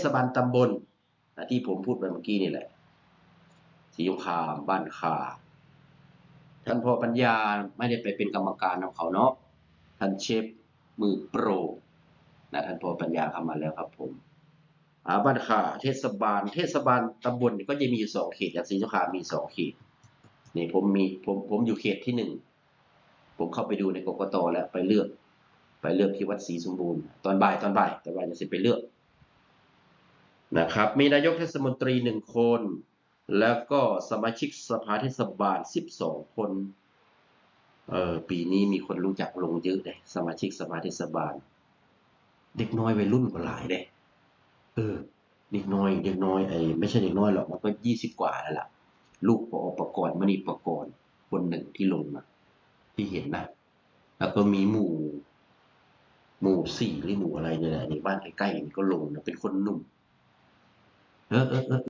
ສະບານຕຳບົນນະ ທີ່ຜົມພູດໄປເມື່ອກີ້ນີ້ແຫຼະ ສີສົງຄາມ ບ້ານຄ່າ. ທ່ານພໍ່ປັນຍາໄມ່ໄດ້ໄປເປັນກຳມະການນຳເຂົາເນາະ ທ່ານເຊຟມືໂປຣນະ. ທ່ານພໍ່ປັນຍາເຂົ້າມາແລ້ວຄັບຜົມ. ອາ ບ້ານຄ່າ ເທດສະບານ ເທດສະບານຕຳບົນກໍຈະມີຢູ່ສອງເຂດ ຢ່າງສີສົງຄາມມີສອງເຂດ. ນີ້ຜົມມີ ຜົມ ຜົມຢູ່ເຂດທີໜຶ່ງ ຜົມເຂົ້າໄປດູໃນ ກກຕ ແລ້ວ ໄປເລືອກ ໄປເລືອກທີ່ວັດສີສົມບູນ ຕອນບ່າຍ ຕອນບ່າຍ ຕອນບ່າຍຈັ່ງຊິໄປເລືອກນະຄັບ. ມີນາຍົກເທດສະມົນຕີໜຶ່ງຄົນ ແລ້ວກໍສະມາຊິກສະພາເທດສະບານສິບສອງຄົນ. ເອີ ປີນີ້ມີຄົນຮູ້ຈັກລົງເຍອະເດ້ ສະມາຊິກສະພາເທດສະບານ. ເດັກນ້ອຍໄວລຸ້ນກໍຫຼາຍເດ້. ເອີ ເດັກນ້ອຍ ເດັກນ້ອຍ ໄອ້ ບໍ່ໃຊ່ເດັກນ້ອຍຫຼອກ ມັນກໍຊາວກວ່າແລ້ວລະ. ລູກ ປອ ປະກອນ ມະນີປະກອນ ຄົນໜຶ່ງທີ່ລົງນະ ທີ່ເຫັນນະ. ແລ້ວກໍມີໝູ່ ໝູ່ສີ່ ຫຼືໝູ່ອະໄລນີ້ແຫຼະ ນີ້ບ້ານໃກ້ໆນີ້ກໍລົງນະ ເປັນຄົນໜຸ່ມ. ເອີ ເອີ ເອີ.